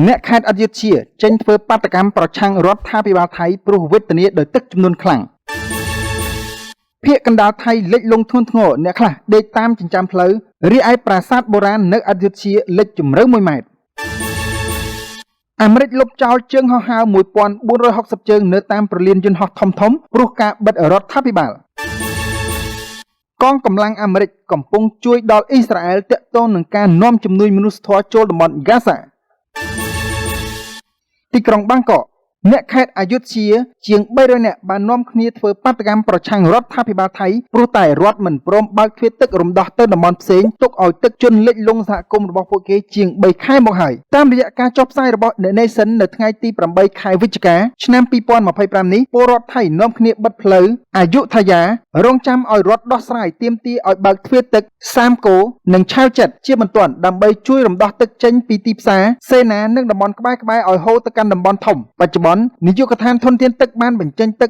អ្នកខេត្តអយុធ្យាចេញធ្វើបាតុកម្មប្រឆាំងរដ្ឋាភិបាលថៃព្រោះវេទនាដោយទឹកចំនួនខ្លាំងភាគកណ្ដាលថៃលិចលង់ធ្ងន់ធ្ងរអ្នកខ្លះដេកតាមចិញ្ចើមផ្លូវរីឯប្រាសាទបុរាណនៅអយុធ្យាលិចជម្រៅ1ម៉ែត្រអាមេរិកលុបចោលជើងហោះហើរ1460ជើងនៅតាមព្រលានយន្តហោះធំៗព្រោះការបិទរដ្ឋាភិបាលកងកម្លាំងអាមេរិកកំពុងជួយដល់អ៊ីស្រាអែលទាក់ទងនឹងការនាំជំនួយមនុស្សធម៌ចូលតំបន់ហ្គាសាទីក្រុងបាងកកអ្នកខេត្តអយុធ្យាជាង300នាក់បាននាំគ្នាធ្វើបាតុកម្មប្រឆាំងរដ្ឋាភិបាលថៃព្រោះតែរដ្ឋមិនព្រមបើកទ្វារទឹករំដោះទៅតំបន់ផ្សេងទុកឲ្យទឹកជន់លិចលង់សហគមន៍របស់ពួកគេជាង3ខែមកហើយតាមរយៈការចុះផ្សាយរបស់ The Nation នៅថ្ងៃទី8ខែវិច្ឆិកាឆ្នាំ2025នេះពលរដ្ឋថៃនាំគ្នាបិទផ្លូវអយុធ្យារងចាំឲ្យរដ្ឋដោះស្រាយទាមទារឲ្យបើកទ្វារទឹកសាមគោនិងឆាវចិត្តជាបន្ទាន់ដើម្បីជួយរំដោះទឹកចេញពីទីផ្សារសេនានិងតំបន់ក្បែរៗឲ្យហូរទៅកាន់តំបន់ធំបច្ចុប្បន្ននាយកដ្ឋានធនធានទឹកបានបញ្ចេញទឹក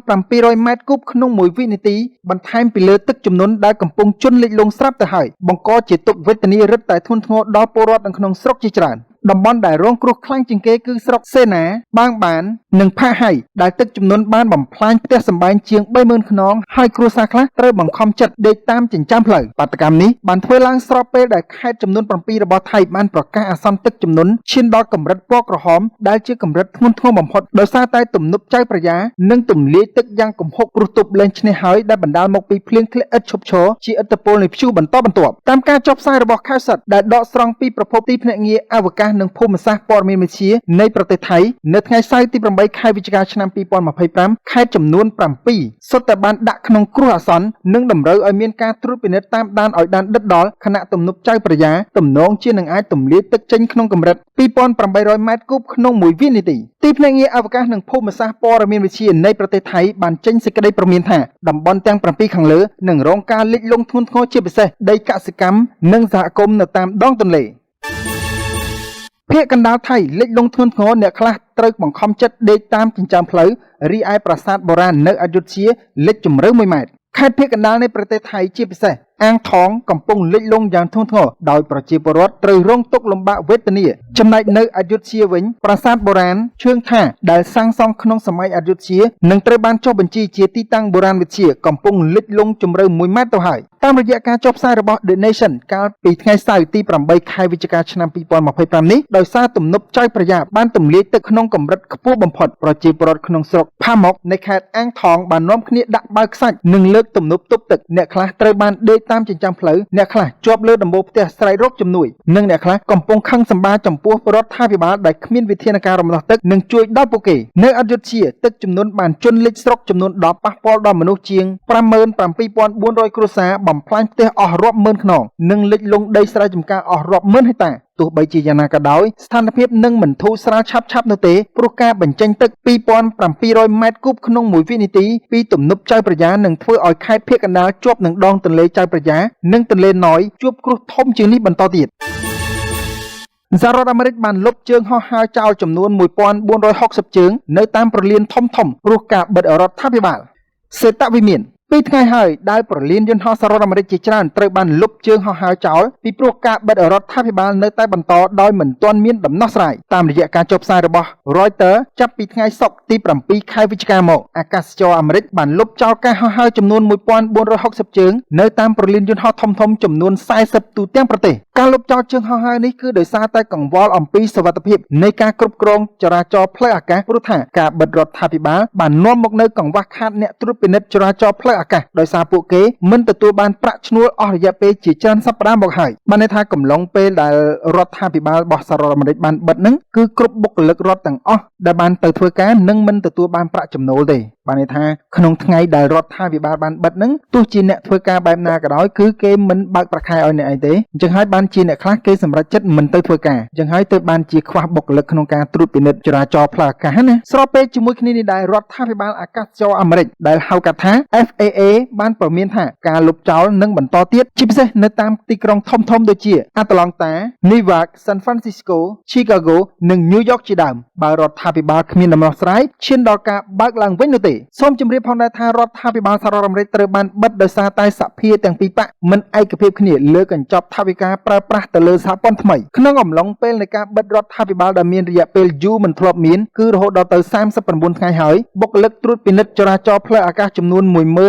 2700ម៉ែត្រគូបក្នុងមួយវិនាទីបន្ថែមពីលើទឹកជំនន់ដែលកំពុងជន់លិចលង់ស្រាប់ទៅហើយបង្កជាទុក្ខវេទនារឹតតែធ្ងន់ធ្ងរដល់ពលរដ្ឋនៅក្នុងស្រុកជាច្រើនតំបន់ដែលរងគ្រោះខ្លាំងជាងគេគឺស្រុកសេនាបាងបាននិងផាហៃដែលទឹកជំនន់បានបំផ្លាញផ្ទះសម្បែងជាង30000ខ្នងហើយគ្រួសារខ្លះត្រូវបង្ខំចិត្តដេកតាមចិញ្ចើមផ្លូវបាតុកម្មនេះបានធ្វើឡើងស្របពេលដែលខេត្តចំនួន7របស់ថៃបានប្រកាសអាសន្នទឹកជំនន់ឈានដល់កម្រិតពណ៌ក្រហមដែលជាកម្រិតធ្ងន់ធ្ងរបំផុតដោយសារតែទំនប់ចៅព្រះយានិងទម្លាយទឹកយ៉ាងគំហុកព្រោះទប់លែងឈ្នះហើយដែលបណ្ដាលមកពីភ្លៀងធ្លាក់ឥតឈប់ឈរជាឥទ្ធិពលនៃព្យុះបន្តបន្ទាប់តាមការចុះផ្សាយរបស់ខៅសិតដែលដកស្រង់ពីប្រភពទីភ្នាក់ងារអវកាសនិងភូមិសាស្ត្រព័ត៌មានវិទ្យានៃប្រទេសថៃនៅថ្ងៃសៅរ៍ទី8ខែវិច្ឆិកាឆ្នាំ2025ខេត្តចំនួន7សុទ្ធតែបានដាក់ក្នុងគ្រោះអាសន្ននិងតម្រូវឲ្យមានការត្រួតពិនិត្យតាមដានឲ្យបានដិតដល់ខណៈទំនប់ចៅព្រះយាទំនងជានឹងអាចទម្លាយទឹកចេញក្នុងកម្រិត2800ម៉ែត្រគូបក្នុងមួយវិនាទីទីភ្នាក់ងារអវកាសនិងភូមិសាស្ត្រព័ត៌មានវិទ្យានៃប្រទេសថៃបានចេញសេចក្តីព្រមានថាតំបន់ទាំង7ខាងលើនឹងរងការលិចលង់ធ្ងន់ធ្ងរជាពិសេសដីកសិកម្មនិងសហគមន៍នៅតាមដងទន្លេភាគកណ្ដាលថៃលិចលង់ធ្ងន់ធ្ងរអ្នកខ្លះត្រូវបង្ខំចិត្តដេកតាមចិញ្ចើមផ្លូវរីឯប្រាសាទបុរាណនៅអយុធ្យាលិចជម្រៅ1ម៉ែត្រខេត្តភាគកណ្ដាលនៃប្រទេសថៃជាពិសេសអាងថងកំពុងលិចលង់យ៉ាងធ្ងន់ធ្ងរដោយប្រជាពលរដ្ឋត្រូវរងទុក្ខលំបាកវេទនាចំណែកនៅអយុធ្យាវិញប្រាសាទបុរាណឈឿងថាដែលសាងសង់ក្នុងសម័យអយុធ្យានឹងត្រូវបានចុះបញ្ជីជាទីតាំងបុរាណវិទ្យាកំពុងលិចលង់ជម្រៅ1ម៉ែត្រទៅហើយតាមរយៈការចុះផ្សាយរបស់ The Nation កាលពីថ្ងៃសៅរ៍ទី8ខែវិច្ឆិកាឆ្នាំ2025នេះដោយសារទំនប់ចៅព្រះយាបានទម្លាយទឹកក្នុងកម្រិតខ្ពស់បំផុតប្រជាពលរដ្ឋក្នុងស្រុកផាម៉ុកនៃខេត្តអាងថងបាននាំគ្នាដាក់បាវខ្សាច់និងលើកទំនប់ទប់ទឹកអ្នកខ្លះត្រូវបានដេកតាមចិញ្ចើមផ្លូវអ្នកខ្លះជាប់លើដំបូលផ្ទះស្រែករកជំនួយនិងអ្នកខ្លះកំពុងខឹងសម្បាចំពោះរដ្ឋាភិបាលដែលគ្មានវិធានការរំដោះទឹកនិងជួយដល់ពួកគេនៅអយុធ្យាទឹកចំនួនបានជន់លិចស្រុកចំនួន10ប៉ះពាល់ដល់មនុស្សជាង87400គ្រួសារបំផ្លាញផ្ទះអស់រាប់ម៉ឺនខ្នងនិងលិចលង់ដីស្រែចម្ការអស់រាប់ម៉ឺនហិកតាទោះបីជាយ៉ាងណាក៏ដោយស្ថានភាពនឹងមិនធូរស្រាលឆាប់ៗនោះទេព្រោះការបញ្ចេញទឹក2700ម៉ែត្រគូបក្នុងមួយវិនាទីពីទំនប់ចៅព្រះយានឹងធ្វើឲ្យខេត្តភាគកណ្ដាលជាប់នឹងដងទន្លេចៅព្រះយានិងទន្លេណយជួបគ្រោះធំជាងនេះបន្តទៀតសហរដ្ឋអាមេរិកបានលុបជើងហោះហើរចោលចំនួន1460ជើងនៅតាមព្រលានធំៗព្រោះការបិទរដ្ឋាភិបាលសេតវិមានពីរថ្ងៃហើយដែលព្រលានយន្តហោះសហរដ្ឋអាមេរិកជាច្រើនត្រូវបានលុបជើងហោះហើរចោលពីព្រោះការបិទរដ្ឋាភិបាលនៅតែបន្តដោយមិនទាន់មានដំណោះស្រាយតាមរយៈការចុះផ្សាយរបស់ Reuters ចាប់ពីថ្ងៃសុក្រទី7ខែវិច្ឆិកាមកអាកាសចរអាមេរិកបានលុបចោលការហោះហើរចំនួន1460ជើងនៅតាមព្រលានយន្តហោះធំៗចំនួន40ទូទាំងប្រទេសការលុបចោលជើងហោះហើរនេះគឺដោយសារតែកង្វល់អំពីសុវត្ថិភាពនៃការគ្រប់គ្រងចរាចរណ៍ផ្លូវអាកាសព្រោះថាការបិទរដ្ឋាភិបាលបាននាំមកនូវកង្វះខាតអ្នកត្រួតពិនិត្យចរាចរណ៍ផ្លូវអាកាសដោយសារពួកគេមិនទទួលបានប្រាក់ឈ្នួលអស់រយៈពេលជាច្រើនសប្តាហ៍មកហើយបានន័យថាកំឡុងពេលដែលរដ្ឋាភិបាលរបស់សហរដ្ឋអាមេរិកបានបិទហ្នឹងគឺគ្រប់បុគ្គលិករដ្ឋទាំងអស់ដែលបានទៅធ្វើការនឹងមិនទទួលបានប្រាក់ចំណូលទេបានន័យថាក្នុងថ្ងៃដែលរដ្ឋាភិបាលបានបិទហ្នឹងទោះជាអ្នកធ្វើការបែបណាក៏ដោយគឺគេមិនបើកប្រាក់ខែឲ្យអ្នកឯងទេអញ្ចឹងហើយបានជាអ្នកខ្លះគេសម្រេចចិត្តមិនទៅធ្វើការអញ្ចឹងហើយទើបបានជាខ្វះបុគ្គលិកក្នុងការត្រួតពិនិត្យចរាចរណ៍ផ្លូវអាកាសណាស្របពេលជាមួយគ្នានេះដែររដ្ឋាភិបាលអាកាសចរអាមេរិកដែលហៅកាត់ថា FAA FAA បានព្រមានថាការលុបចោលនឹងបន្តទៀតជាពិសេសនៅតាមទីក្រុងធំៗដូចជាអាត្លង់តា Newark, San Francisco, Chicago និង New York ជាដើមបើរដ្ឋាភិបាលគ្មានដំណោះស្រាយឈានដល់ការបើកឡើងវិញនោះទេសូមជម្រាបផងដែរថារដ្ឋាភិបាលសហរដ្ឋអាមេរិកត្រូវបានបិទដោយសារតែសភាទាំងពីរបក្សមិនឯកភាពគ្នាលើកញ្ចប់ថវិកាប្រើប្រាស់ទៅលើសហព័ន្ធថ្មីក្នុងអំឡុងពេលនៃការបិទរដ្ឋាភិបាលដែលមានរយៈពេលយូរមិនធ្លាប់មានគឺរហូតដល់ទៅ39ថ្ងៃហើយបុគ្គលិកត្រួតពិនិត្យចរាចរណ៍ផ្លូវអាកាសចំនួន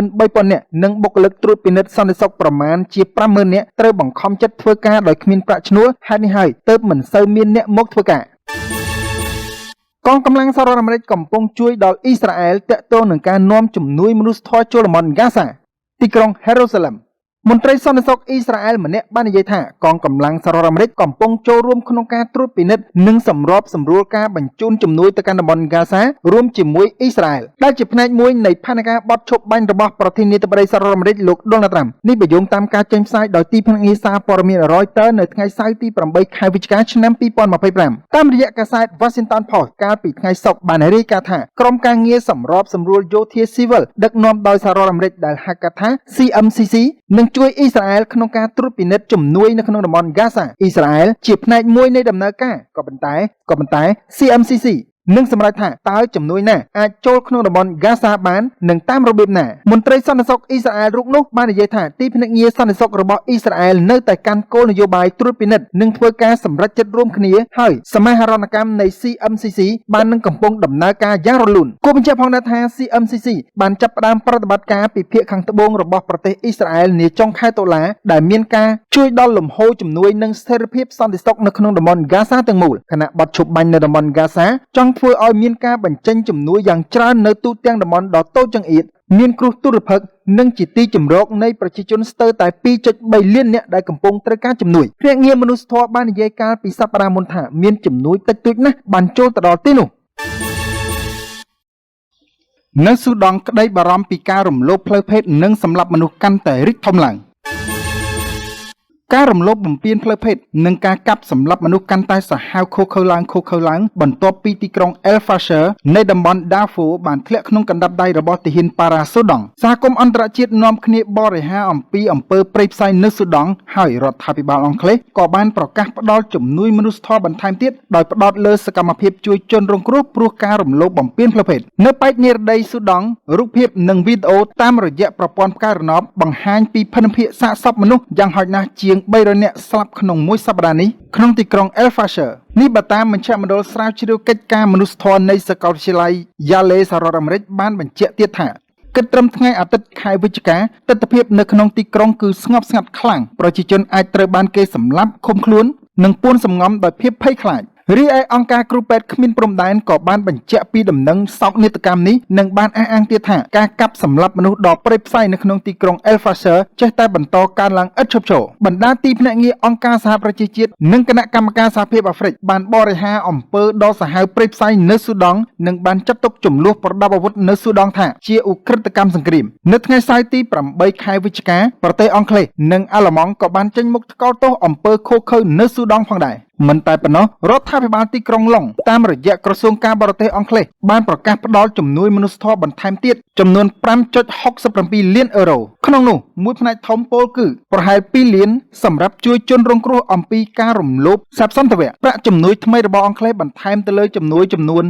13,000នាក់និងបុគ្គលិកត្រួតពិនិត្យសន្តិសុខប្រមាណជា50,000នាក់ត្រូវបង្ខំចិត្តធ្វើការដោយគ្មានប្រាក់ឈ្នួលហេតុនេះហើយទើបមិនសូវមានអ្នកមកធ្វើការ កងកម្លាំងសហរដ្ឋអាមេរិកកំពុងជួយដល់អ៊ីស្រាអែលទាក់ទងនឹងការនាំជំនួយមនុស្សធម៌ចូលតំបន់ហ្គាសាទីក្រុងហេរូសាឡឹមមន្ត្រីសន្តិសុខអ៊ីស្រាអែលម្នាក់បាននិយាយថាកងកម្លាំងសហរដ្ឋអាមេរិកកំពុងចូលរួមក្នុងការត្រួតពិនិត្យនិងសម្របសម្រួលការបញ្ជូនជំនួយទៅកាន់តំបន់ហ្គាសារួមជាមួយអ៊ីស្រាអែលដែលជាផ្នែកមួយនៃផែនការបទឈប់បាញ់របស់ប្រធានាធិបតីសហរដ្ឋអាមេរិកលោកដូណាល់ត្រាំនេះបើយោងតាមការចេញផ្សាយដោយទីភ្នាក់ងារសារព័ត៌មាន Reuters នៅថ្ងៃសៅរ៍ទី8ខែវិច្ឆិកាឆ្នាំ2025តាមរយៈកាសែត Washington Post កាលពីថ្ងៃសុក្របានរាយការណ៍ថាក្រុមការងារសម្របសម្រួលយោធាស៊ីវិលដឹកនាំដោយសហរដ្ឋអាមេរិកដែលហៅកាត់ថា CMCC នឹងជួយអ៊ីស្រាអែលក្នុងការត្រួតពិនិត្យជំនួយនៅក្នុងតំបន់ហ្គាសាអ៊ីស្រាអែលជាផ្នែកមួយនៃដំណើរការក៏ប៉ុន្តែក៏ប៉ុន្តែ CMCC នឹងសម្រេចថាតើជំនួយណាអាចចូលក្នុងតំបន់ហ្គាសាបាននិងតាមរបៀបណាមន្ត្រីសន្តិសុខអ៊ីស្រាអែលរូបនោះបាននិយាយថាទីភ្នាក់ងារសន្តិសុខរបស់អ៊ីស្រាអែលនៅតែកាន់គោលនយោបាយត្រួតពិនិត្យនិងធ្វើការសម្រេចចិត្តរួមគ្នាហើយសមាហរណកម្មនៃ CMCC បាននឹងកំពុងដំណើរការយ៉ាងរលូនគួរបញ្ជាក់ផងដែរថា CMCC បានចាប់ផ្ដើមប្រតិបត្តិការពីភាគខាងត្បូងរបស់ប្រទេសអ៊ីស្រាអែលនាចុងខែតុលាដែលមានការជួយដល់លំហូរជំនួយនិងស្ថិរភាពសន្តិសុខនៅក្នុងតំបន់ហ្គាសាទាំងមូលខណៈបទឈប់បាញ់នៅតំបន់ហ្គាសាចង់ធ្វើឲ្យមានការបញ្ចេញជំនួយយ៉ាងច្រើននៅទូទាំងតំបន់ដ៏តូចចង្អៀតមានគ្រោះទុរភិក្សនិងជាទីជម្រកនៃប្រជាជនស្ទើរតែ2.3លាននាក់ដែលកំពុងត្រូវការជំនួយភ្នាក់ងារមនុស្សធម៌បាននិយាយកាលពីសប្តាហ៍មុនថាមានជំនួយតិចតួចណាស់បានចូលទៅដល់ទីនោះនៅស៊ូដង់ក្តីបារម្ភពីការរំលោភផ្លូវភេទនិងសម្លាប់មនុស្សកាន់តែរីកធំឡើង ការរំលោភបំពានផ្លូវភេទនិងការកាប់សម្លាប់មនុស្សកាន់តែសាហាវឃោរឃៅឡើងឃោរឃៅឡើងបន្ទាប់ពីទីក្រុង El Fasher នៃតំបន់ Darfur បានធ្លាក់ក្នុងកណ្ដាប់ដៃរបស់ទាហានប៉ារ៉ាស៊ូដង់សហគមន៍អន្តរជាតិនាំគ្នាបរិហារអំពីអំពើព្រៃផ្សៃនៅស៊ូដង់ហើយរដ្ឋាភិបាលអង់គ្លេសក៏បានប្រកាសផ្ដល់ជំនួយមនុស្សធម៌បន្ថែមទៀតដោយផ្ដោតលើសកម្មភាពជួយជនរងគ្រោះព្រោះការរំលោភបំពានផ្លូវភេទនៅប៉ែកនិរដីស៊ូដង់រូបភាពនិងវីដេអូតាមរយៈប្រព័ន្ធផ្កាយរណបបង្ហាញពីភិនភាគសាកសពមនុស្សយ៉ាងហោចណាស់ជាង300នាក់ស្លាប់ក្នុងមួយសប្តាហ៍នេះក្នុងទីក្រុង El Fasher នេះបើតាមមជ្ឈមណ្ឌលស្រាវជ្រាវកិច្ចការមនុស្សធម៌នៃសាកលវិទ្យាល័យ Yale សហរដ្ឋអាមេរិកបានបញ្ជាក់ទៀតថាគិតត្រឹមថ្ងៃអាទិត្យខែវិច្ឆិកាទិដ្ឋភាពនៅក្នុងទីក្រុងគឺស្ងប់ស្ងាត់ខ្លាំងប្រជាជនអាចត្រូវបានគេសម្លាប់ឃុំខ្លួននិងពួនសំងំដោយភាពភ័យខ្លាចរីឯអង្គការគ្រូពេទ្យគ្មានព្រំដែនក៏បានបញ្ជាក់ពីដំណឹងសោកនាដកម្មនេះនិងបានអះអាងទៀតថាការកាប់សម្លាប់មនុស្សដ៏ព្រៃផ្សៃនៅក្នុងទីក្រុង El Fasher ចេះតែបន្តកើនឡើងឥតឈប់ឈរបណ្ដាទីភ្នាក់ងារអង្គការសហប្រជាជាតិនិងគណៈកម្មការសហភាពអាហ្វ្រិកបានបរិហារអំពើដ៏សាហាវព្រៃផ្សៃនៅស៊ូដង់និងបានចាត់ទុកជម្លោះប្រដាប់អាវុធនៅស៊ូដង់ថាជាឧក្រិដ្ឋកម្មសង្គ្រាមនៅថ្ងៃសៅរ៍ទី8ខែវិច្ឆិកាប្រទេសអង់គ្លេសនិងអាល្លឺម៉ង់ក៏បានចេញមុខថ្កោលទោសអំពើឃោរឃៅនៅស៊ូដង់ផងដែរមិនតែប៉ុណ្ណោះរដ្ឋាភិបាលទីក្រុងឡុងតាមរយៈក្រសួងការបរទេសអង់គ្លេសបានប្រកាសផ្ដល់ជំនួយមនុស្សធម៌បន្ថែមទៀតចំនួន5.67លានអឺរ៉ូក្នុងនោះមួយផ្នែកធំពោលគឺប្រហែល2លានសម្រាប់ជួយជនរងគ្រោះអំពីការរំលោភសេពសន្ថវៈប្រាក់ជំនួយថ្មីរបស់អង់គ្លេសបន្ថែមទៅលើជំនួយចំនួន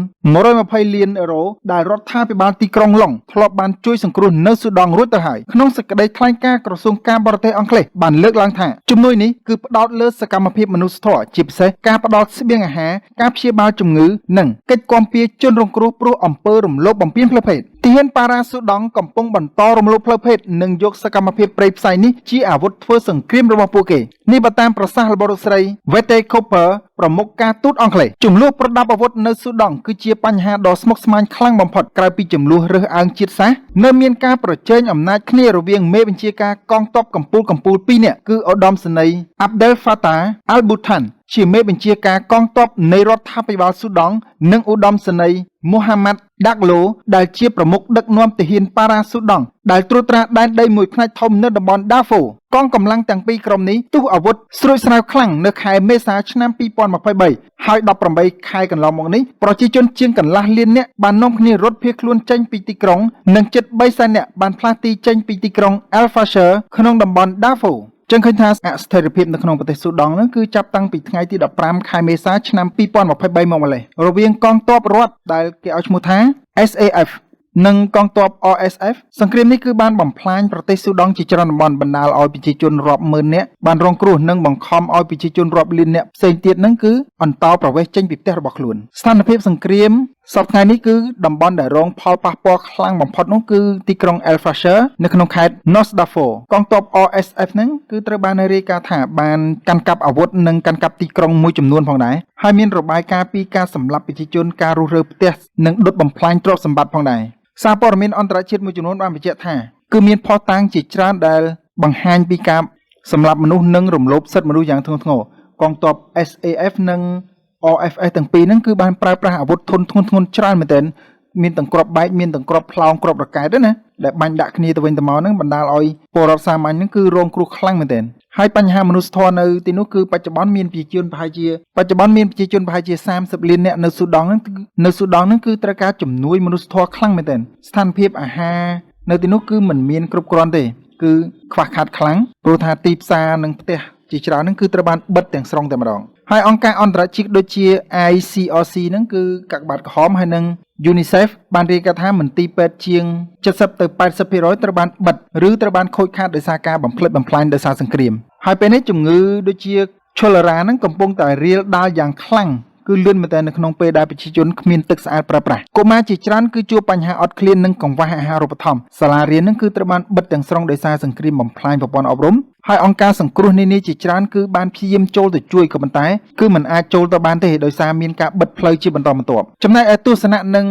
120លានអឺរ៉ូដែលរដ្ឋាភិបាលទីក្រុងឡុងធ្លាប់បានជួយសង្គ្រោះនៅស៊ូដង់រួចទៅហើយក្នុងសេចក្តីថ្លែងការណ៍ក្រសួងការបរទេសអង់គ្លេសបានលើកឡើងថាជំនួយនេះគឺផ្ដោតលើសកម្មភាពមនុស្សធម៌ជាពិសេសការផ្ដល់ស្បៀងអាហារការព្យាបាលជំងឺនិងកិច្ចគាំពារជនរងគ្រោះព្រោះអំពើរំលោភបំពានផ្លូវភេទទាហានប៉ារ៉ាស៊ូដង់កំពុងបន្តរំលោភផ្លូវភេទនិងយកសកម្មភាពព្រៃផ្សៃនេះជាអាវុធធ្វើសង្គ្រាមរបស់ពួកគេនេះបើតាមប្រសាសន៍របស់លោកស្រី Vete Cooper ប្រមុខការទូតអង់គ្លេសជម្លោះប្រដាប់អាវុធនៅស៊ូដង់គឺជាបញ្ហាដ៏ស្មុគស្មាញខ្លាំងបំផុតក្រៅពីជម្លោះរើសអើងជាតិសាសន៍នៅមានការប្រជែងអំណាចគ្នារវាងមេបញ្ជាការកងទ័ពកម្ពុជាកម្ពុជាពីរនាក់គឺឧត្តមសេនីយ៍ Abdel Fattah al-Burhan ជាមេបញ្ជាការកងទ័ពនៃរដ្ឋាភិបាលស៊ូដង់និងឧត្តមសេនីយ៍ Mohammad ដាក់ឡូដែលជាប្រមុខដឹកនាំទាហានប៉ារ៉ាស៊ូដង់ដែលត្រួតត្រាដែនដីមួយផ្នែកធំនៅតំបន់ដាហ្វូកងកម្លាំងទាំងពីរក្រុមនេះទុះអាវុធស្រួចស្រាវខ្លាំងនៅខែមេសាឆ្នាំ2023ហើយ18ខែកន្លងមកនេះប្រជាជនជាងកន្លះលាននាក់បាននាំគ្នារត់ភៀសខ្លួនចេញពីទីក្រុងនិងជិត3សែននាក់បានផ្លាស់ទីចេញពីទីក្រុង El Fasher ក្នុងតំបន់ដាហ្វូចឹងឃើញថាអស្ថិរភាពនៅក្នុងប្រទេសស៊ូដង់ហ្នឹងគឺចាប់តាំងពីថ្ងៃទី15ខែមេសាឆ្នាំ2023មកម្លេះរវាងកងទ័ពរដ្ឋដែលគេឲ្យឈ្មោះថា SAF និងកងទ័ព RSF សង្គ្រាមនេះគឺបានបំផ្លាញប្រទេសស៊ូដង់ជាច្រើនតំបន់បណ្ដាលឲ្យប្រជាជនរាប់ម៉ឺននាក់បានរងគ្រោះនិងបង្ខំឲ្យប្រជាជនរាប់លាននាក់ផ្សេងទៀតហ្នឹងគឺអន្តោប្រវេសន៍ចេញពីផ្ទះរបស់ខ្លួនស្ថានភាពសង្គ្រាមសប្តាហ៍នេះគឺតំបន់ដែលរងផលប៉ះពាល់ខ្លាំងបំផុតនោះគឺទីក្រុង El Fasher នៅក្នុងខេត្ត North Darfur កងទ័ព RSF ហ្នឹងគឺត្រូវបានរាយការណ៍ថាបានកាន់កាប់អាវុធនិងកាន់កាប់ទីក្រុងមួយចំនួនផងដែរហើយមានរបាយការណ៍ពីការសម្លាប់ប្រជាជនការរុះរើផ្ទះនិងដុតបំផ្លាញទ្រព្យសម្បត្តិផងដែរសារព័ត៌មានអន្តរជាតិមួយចំនួនបានបញ្ជាក់ថាគឺមានភស្តុតាងជាច្រើនដែលបង្ហាញពីការសម្លាប់មនុស្សនិងរំលោភសិទ្ធិមនុស្សយ៉ាងធ្ងន់ធ្ងរកងទ័ព SAF និង RSF ទាំងពីរហ្នឹងគឺបានប្រើប្រាស់អាវុធធុនធ្ងន់ធ្ងរច្រើនមែនទែនមានទាំងគ្រាប់បែកមានទាំងគ្រាប់ផ្លោងគ្រាប់រ៉ុកែតណាដែលបាញ់ដាក់គ្នាទៅវិញទៅមកហ្នឹងបណ្ដាលឲ្យពលរដ្ឋសាមញ្ញហ្នឹងគឺរងគ្រោះខ្លាំងមែនទែនហើយបញ្ហាមនុស្សធម៌នៅទីនោះគឺបច្ចុប្បន្នមានប្រជាជនប្រហែលជាបច្ចុប្បន្នមានប្រជាជនប្រហែលជា30លាននាក់នៅស៊ូដង់ហ្នឹងនៅស៊ូដង់ហ្នឹងគឺត្រូវការជំនួយមនុស្សធម៌ខ្លាំងមែនទែនស្ថានភាពអាហារនៅទីនោះគឺមិនមានគ្រប់គ្រាន់ទេគឺខ្វះខាតខ្លាំងព្រោះថាទីផ្សារនិងផ្ទះជាច្រើនហ្នឹងគឺត្រូវបានបិទទាំងស្រុងតែម្ដងហើយអង្គការអន្តរជាតិដូចជា ICRC ហ្នឹងគឺកាកបាទក្រហមហើយនិង UNICEF បានរាយការណ៍ថាមន្ទីរពេទ្យជាង70ទៅ80%ត្រូវបានបិទឬត្រូវបានខូចខាតដោយសារការបំផ្លិចបំផ្លាញដោយសារសង្គ្រាមហើយពេលនេះជំងឺដូចជាឆូឡេរ៉ាហ្នឹងកំពុងតែរាលដាលយ៉ាងខ្លាំងគឺលឿនមែនទែននៅក្នុងពេលដែលប្រជាជនគ្មានទឹកស្អាតប្រើប្រាស់កុមារជាច្រើនគឺជួបបញ្ហាអត់ឃ្លាននិងកង្វះអាហារូបត្ថម្ភសាលារៀននឹងគឺត្រូវបានបិទទាំងស្រុងដោយសារសង្គ្រាមបំផ្លាញប្រព័ន្ធអប់រំហើយអង្គការសង្គ្រោះនានាជាច្រើនគឺបានព្យាយាមចូលទៅជួយក៏ប៉ុន្តែគឺមិនអាចចូលទៅបានទេដោយសារមានការបិទផ្លូវជាបន្តបន្ទាប់ចំណែកឯទស្សនៈនិង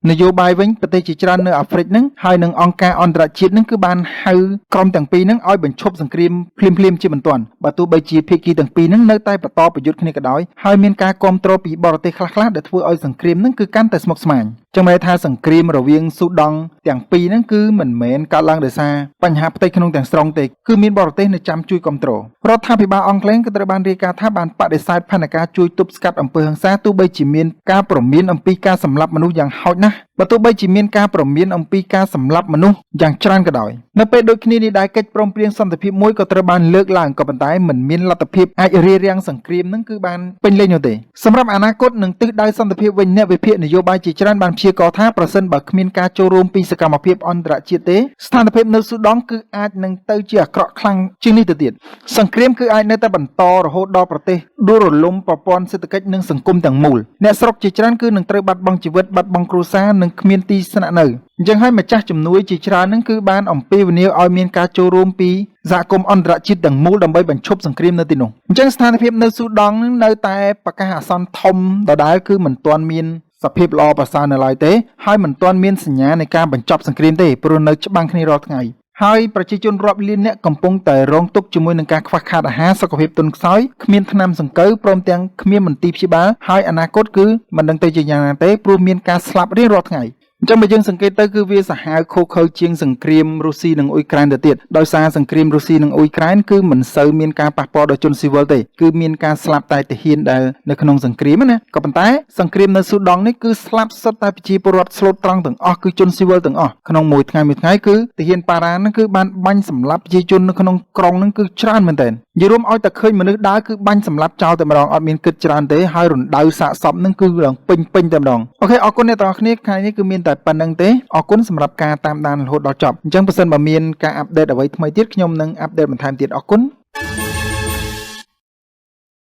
នយោបាយវិញប្រទេសជាច្រើននៅអាហ្វ្រិកហ្នឹងហើយនឹងអង្គការអន្តរជាតិហ្នឹងគឺបានហៅក្រុមទាំងពីរហ្នឹងឲ្យបញ្ឈប់សង្គ្រាមភ្លាមៗជាបន្ទាន់បើទោះបីជាភាគីទាំងពីរហ្នឹងនៅតែបន្តប្រយុទ្ធគ្នាក៏ដោយហើយមានការគាំទ្រពីបរទេសខ្លះៗដែលធ្វើឲ្យសង្គ្រាមហ្នឹងគឺកាន់តែស្មុគស្មាញចឹងមានន័យថាសង្គ្រាមរវាងស៊ូដង់ទាំងពីរហ្នឹងគឺមិនមែនកើតឡើងដោយសារបញ្ហាផ្ទៃក្នុងទាំងស្រុងទេគឺមានបរទេសនៅចាំជួយគ្រប់គ្រងរដ្ឋាភិបាលអង់គ្លេសក៏ត្រូវបានរាយការណ៍ថាបានបដិសេធផែនការជួយទប់ស្កាត់អំពើហិង្សាទោះបីជាមានការព្រមានអំពីការសម្លាប់មនុស្សយ៉ាងហោចណាស់បើទោះបីជាមានការព្រមានអំពីការសម្លាប់មនុស្សយ៉ាងច្រើនក៏ដោយនៅពេលដូចគ្នានេះដែរកិច្ចព្រមព្រៀងសន្តិភាពមួយក៏ត្រូវបានលើកឡើងក៏ប៉ុន្តែមិនមានលទ្ធភាពអាចរារាំងសង្គ្រាមនឹងគឺបានពេញលេញនោះទេសម្រាប់អនាគតនិងទិសដៅសន្តិភាពវិញអ្នកវិភាគនយោបាយជាច្រើនបានព្យាករណ៍ថាប្រសិនបើគ្មានការចូលរួមពីសកម្មភាពអន្តរជាតិទេស្ថានភាពនៅស៊ូដង់គឺអាចនឹងទៅជាអាក្រក់ខ្លាំងជាងនេះទៅទៀតសង្គ្រាមគឺអាចនៅតែបន្តរហូតដល់ប្រទេសដួលរលំប្រព័ន្ធសេដ្ឋកិច្ចនិងសង្គមទាំងមូលអ្នកស្រុកជាច្រើនគឺនឹងត្រូវបាត់បង់ជីវិតបាត់បង់គ្រួសារនិងគ្មានទីស្នាក់នៅអញ្ចឹងហើយម្ចាស់ជំនួយជាច្រើននឹងគឺបានអំពាវនាវឲ្យមានការចូលរួមពីសហគមន៍អន្តរជាតិទាំងមូលដើម្បីបញ្ឈប់សង្គ្រាមនៅទីនោះអញ្ចឹងស្ថានភាពនៅស៊ូដង់នឹងនៅតែប្រកាសអាសន្នធំដដែលគឺមិនទាន់មានសភាពល្អប្រសើរនៅឡើយទេហើយមិនទាន់មានសញ្ញានៃការបញ្ចប់សង្គ្រាមទេព្រោះនៅច្បាំងគ្នារាល់ថ្ងៃហើយប្រជាជនរាប់លានអ្នកកំពុងតែរងទុក្ខជាមួយនឹងការខ្វះខាតអាហារសុខភាពទន់ខ្សោយគ្មានថ្នាំសង្កូវព្រមទាំងគ្មានមន្ទីរព្យាបាលហើយអនាគតគឺមិនដឹងទៅជាយ៉ាងណាទេព្រោះមានការស្លាប់រៀងរាល់ថ្ងៃអញ្ចឹងបើយើងសង្កេតទៅគឺវាសាហាវឃោរឃៅជាងសង្គ្រាមរុស្ស៊ីនិងអ៊ុយក្រែនទៅទៀតដោយសារសង្គ្រាមរុស្ស៊ីនិងអ៊ុយក្រែនគឺមិនសូវមានការប៉ះពាល់ដល់ជនស៊ីវិលទេគឺមានការស្លាប់តែទាហានដែលនៅក្នុងសង្គ្រាមណាក៏ប៉ុន្តែសង្គ្រាមនៅស៊ូដង់នេះគឺស្លាប់សុទ្ធតែប្រជាពលរដ្ឋស្លូតត្រង់ទាំងអស់គឺជនស៊ីវិលទាំងអស់ក្នុងមួយថ្ងៃមួយថ្ងៃគឺទាហានប៉ារ៉ាហ្នឹងគឺបានបាញ់សម្លាប់ប្រជាជននៅក្នុងក្រុងហ្នឹងគឺច្រើនមែនទែននិយាយរួមឲ្យតែឃើញមនុស្សដើរគឺបាញ់សម្លាប់ចោលតែម្ដងអត់មានគិតច្រើនទេហើយរណ្ដៅសាកសពហ្នឹងគឺឡើងពេញពេញតែម្ដង OK អរគុណអ្នកទាំងអស់គ្នាថ្ងៃនេះគឺមានតែប៉ុណ្ណឹងទេអរគុណសម្រាប់ការតាមដានរហូតដល់ចប់អញ្ចឹងបើសិនបើមានការ update អ្វីថ្មីទៀតខ្ញុំនឹង update បន្ថែមទៀតអរគុណ។